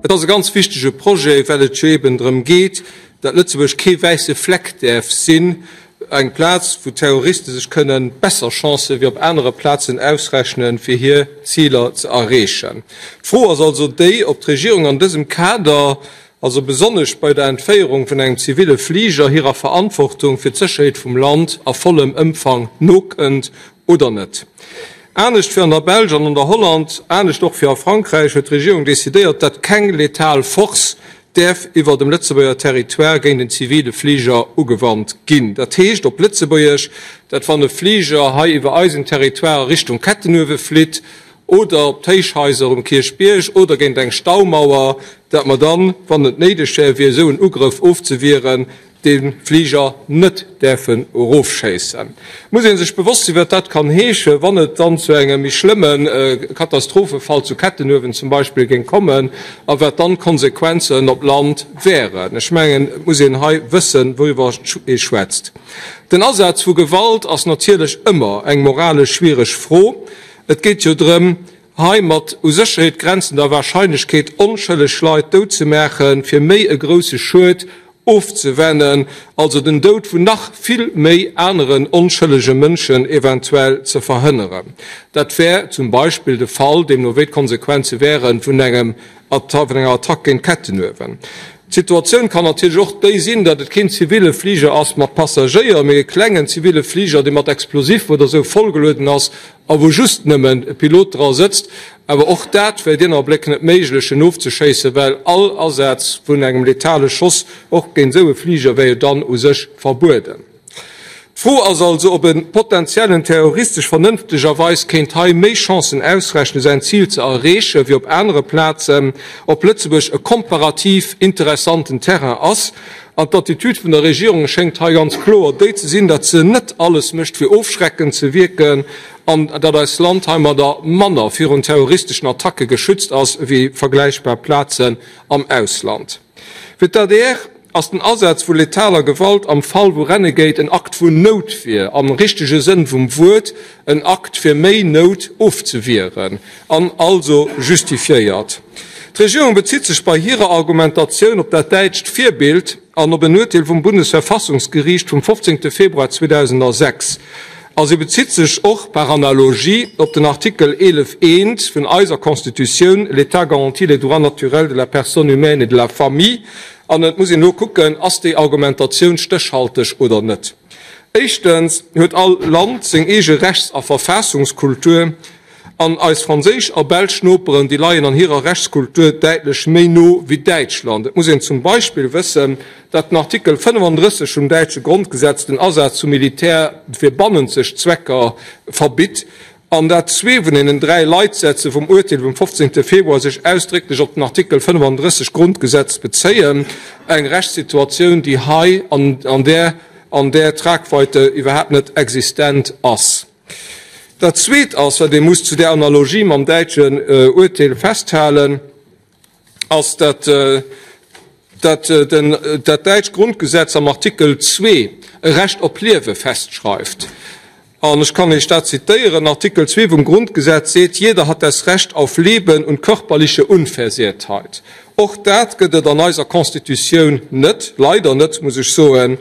Et ass e ganz wichtege Projet, well et jo eben drëm geet, datt Lëtzebuerg kee wäisse Fleck däerf sinn, eng Plaz, wou Terroriste sech kënne besser Chancë wéi op anere Plazen ausrechnen, fir hir Ziler ze erreechen. D'Fro ass also déi, ob d'Regierung an dësem Kader, also besonnesch bei der Entféierung vun engem ziville Fliger, hirer Verantwortung fir d'Sécherheet vum Land a vollem Ëmfang nokënnt oder net. Anescht wéi an der Belsch an an der Holland, anescht och wéi a Frankräich, huet d'Regierung decidéiert, datt keng letal Force däerf iwwer dem Lëtzebuerger Territoire géint en zivile Fliger ugewannt ginn. Dat heescht op Lëtzebuergesch, datt wann e Fliger hei iwwer eisem Territoire a Richtung Kettenuewe flitt oder op d'Héichhaiser um Kierchbierg oder géint eng Staumauer, datt mer dann, wann et néideg wär, fir esou en Ugrëff ofzewieren, de Fliger net däerfen erofschéissen. Et muss ee sech bewosst sinn, wat dat kann heeschen, wann et dann zu engem méi schlëmme Katastrophefall zu Kettenuewen zum Beispill géing kommen a wat dann d'Konsequenzen op Land wären. Ech mengen, et muss een hei wëssen, wouriwwer ee schwätzt. Den Asaz vu Gewalt ass natierlech ëmmer eng moralesch schwiereg Fro. Et geet jo drëm, hei mat u Sécherheet grenzender Wahrscheinlechkeet onschëlleg Leit dout ze maachen, fir méi e grousse Schued ofzewennen, also den Doud vun nach vill méi aneren onschëllege Mënschen eventuell ze verhënneren. Dat wär zum Beispill de Fall, deemno wéi d'Konsequenze wären, vun engem vun enger Attack géint Kettenuewen. D'Situatioun kann natierlech och déi sinn, datt et keen ziville Fliger ass mat Passagéier, mee e klengen ziville Fliger, dee mat Explosif oder esou vollgelueden ass a wou just nëmmen e Pilot dra sëtzt. Awer och dat wär deen Abléck net méiglech, en ofzeschéissen, well all Asaz vun engem letale Schoss och géint esou e Fliger wär jo dann u sech verbueden. D'Fro ass also, ob e potentiellen Terrorist sech vernënftegerweis kéint hei méi Chancen ausrechnen, säin Zil ze erreechen, wéi op anere Plazen, ob Lëtzebuerg e komparativ interessanten Terrain ass. An d'Attitude vun der Regierung schéngt hei ganz kloer déi ze sinn, datt se net alles mécht, fir ofschreckend ze wierken, an datt eist Land heimadder manner virun terroristeschen Attacke geschützt ass, wéi vergläichbar Plazen am Ausland. Fir d'ADR ass den Asaz vu letaler Gewalt am Fall wou Renegade en Akt vun Noutwier am richtege Sënn vum Wuert, en Akt fir méi Nout ofzewieren an also justifiéiert. D'Regierung bezitt sech bei hirer Argumentatioun op dat däitscht Virbild an op en Urteel vum Bundesverfassungsgeriicht vum 15 Februar 2006 a si bezitt sech och par analogie op den Artikel 11 I vun eiser Constitutioun, L'État garantit les droits naturels de la personne humaine et de la famille. An et muss een elo kucken, Ass déi Argumentatioun stéchhalteg oder net? Éischtens huet all Land seng eege Rechts a Verfaassungskultur. An eis franséisch a belsch Noperen, déi leien an hirer Rechtskultur däitlech méi no wéi Däitschland. Et muss een zum Beispill wëssen, datt den Artikel 35 vum däitsche Grondgesetz den Asaz vum Militär fir bannenzeg Zwecker verbitt. An dat zwee vun deenen dräi Leitsätze vum Urteel vum 15. Februar sech ausdrécklech op den Artikel 35 Grundgesetz bezéien, eng Rechtssituatioun, déi hei an där an där Tragweite iwwerhaapt net existent ass. Dat Zweet ass, wat ee muss zu där Analogie mam däitschen Urteel festhalen, ass, dat dat dat däitscht Grundgesetz am Artikel zwee e Recht op Liewe festschreift. An ech kann Iech dat zitéieren, Artikel 2 vum Grundgesetz seet, Jeder hat das Recht auf Leben und körperliche Unversehrtheit. Och dat gëtt et an eiser Constitutioun net, leider net, muss ech soen.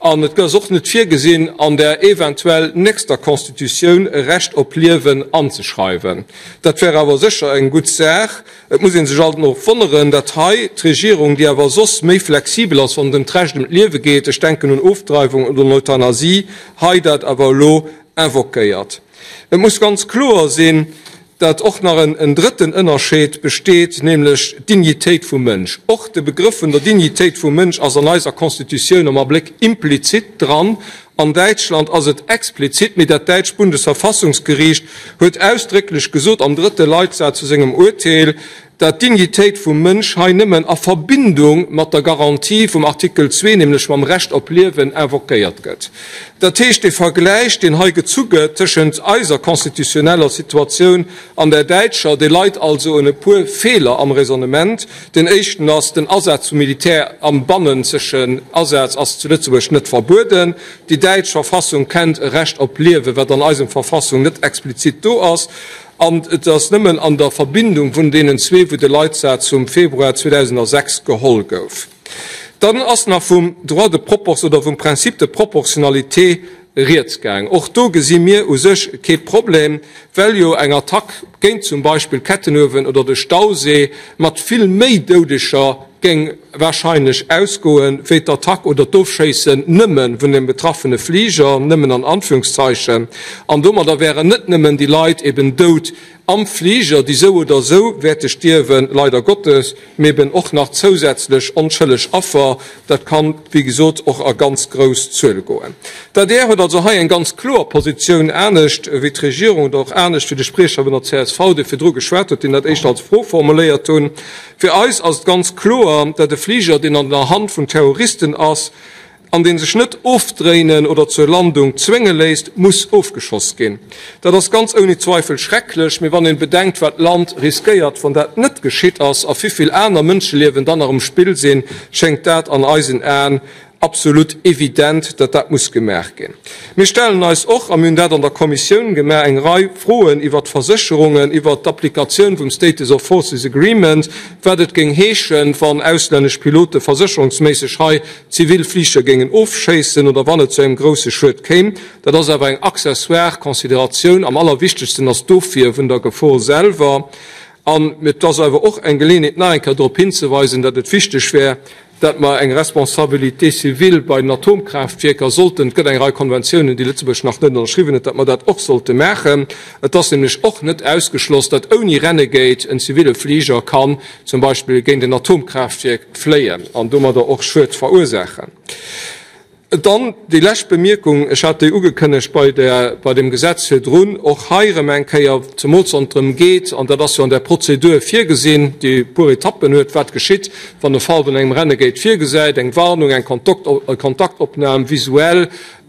An et ass och net virgesinn, an der eventuell nächster Constitutioun e Recht op Liewen anzeschreiwen. Dat wär awer sécher eng gutt Saach. Et muss ee sech alt och wonneren, datt hei d'Regierung, déi awer soss méi flexibel ass, wann et ëm d'Recht ëm d'Liewe geet, ech denken un Ofdreiwung oder un Euthanasie, hei dat awer elo invoquéiert. Et muss ganz kloer sinn, datt och nach en drëtten Ënnerscheed besteet, nämlech d'Dignitéit vum Mënsch. Och de Begrëff vun der Dignitéit vum Mënsch ass an eiser Constitutioun am Abléck implizit dran. An Däitschland ass et explizit, mee dat däitscht Bundesverfassungsgeriicht huet ausdrécklech gesot am drëtte Leitsaz zu sengem Urteel, dat d'Dignitéit vum Mënsch hei nëmmen a Verbindung mat der Garantie vum Artikel 2, nämlech mam Recht op Liewen, invoquéiert gëtt. Dat heescht, dee Vergläich, deen hei gezu gëtt tëschent eiser constitutioneller Situatioun an där däitscher, dee leit also un e puer Feeler am Raisonnement. Deen éischten ass, Den Asaz vum Militär am bannenzegen Asaz ass zu Lëtzebuerg net verbueden. Déi däitsch Verfassung kennt e Recht op Liewen, wat an eisem Verfassung net explizit do ass. An et ass nëmmen an der Verbindung vun deenen zwee, wou de Leitsaz vum Februar 2006 geholl gouf. Dann ass nach vum Droit de proportion oder vum Principe de proportionnalité rieds gaang. Och do gesi mir u sech kee Problem, well jo eng Attack géint zum Beispill Kettenuewen oder de Stausee mat vill méi Doudeger géing wahrscheinlech ausgoen, wéi d'Attack oder d'Ofschéissen nëmme vun dem betraffene Fliger, nëmmen an Anführungszeichen. An domadder wären net nëmmen déi Leit eben dout am Fliger, déi sou oder sou wäerte stierwen, leider Gottes, mee eben och nach zousätzlech onschëlleg Affer. Dat kann, wéi gesot, och a ganz grouss Zuele goen. D'adr huet also hei eng ganz kloer Positioun, anescht wéi d'Regierung oder och anescht wéi de Spriecher vun der csv, dee virdru geschwat huet, deen dat éischter als Fro formuléiert hunn. Fir eis ass et ganz kloer, dat e Fliger, deen an der Hand vun Terroristen ass an dee sech net ofdréinen oder zur Landung zwénge léisst, muss ofgeschoss ginn. Dat ass ganz ouni Zweifel schrecklech, mee wann een bedenkt, wat d'Land riskéiert, wann dat net geschitt ass a wivill aner Mënscheliewen dann nach um Spill sinn, schéngt dat an eisen Aen absolut evident, datt dat muss gemaach ginn. Mir stellen eis och, a mir hunn dat an der Kommissioun gemaach, eng Rei Froen iwwert d'Versécherungen, iwwert d'Applikatioun vum Status of Forces Agreement, wat et géing heeschen, wann auslännesch Pilote versécherungsméisseg hei zivil Fliger géingen ofschéissen oder wann et zu engem grousse Schued kéim. Dat ass awer eng accessoire Consideratioun. Am allerwichtegsten ass d'Ofwier vun der Gefor selwer. An et ass awer och eng Geleeënheet, nach eng Kéier drop hinzeweisen, datt et wichteg wär, datt mer eng Responsabilité civile bei den Atomkraaftwierker sollten, et gëtt eng Rei Konventiounen, déi Lëtzebuerg nach net ënnerschriwwen huet, datt mer dat och sollte maachen. Et ass nämlech och net ausgeschloss, datt ouni Renegade en zivile Fliger kann zum Beispill géint en Atomkraaftwierk fléien an domadder och Schued verursaachen. Dann déi lescht Bemierkung, ech hat déi ugekënnegt bei der, bei dem Gesetz virdrun, och hei erëm eng Kéier, zemools wann et drëm geet, an dat ass jo an där Prozedur virgesinn, déi e puer Etappen huet, wat geschitt, wann e Fall vun engem Renegade virgesäit, eng Warnung, eng Kontaktopnam visuell,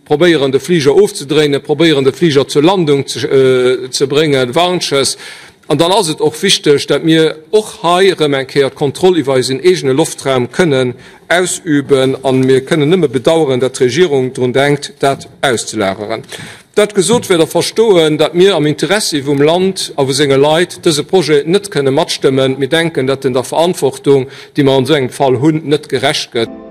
probéieren de Fliger ofzedréinen, probéieren de Fliger zur Landung ze bréngen, Warnschëss. An dann ass et och wichteg, dat mir och hei erëm eng Kéier d'Kontroll iwwer eisen eegene Loftraum kënnen ausüben. A mir kënnen nëmme bedauern, dat d'Regierung drun denkt, dat auszelageren. Dat gesot, wäert Der verstoen, dat mir am Interessi vum Land a vu senge Leit dëse Projet net kënne matstëmmen. Mir denken, dat en der Verantwortung, déi mer an esou engem Fall hunn, net gerecht gëtt.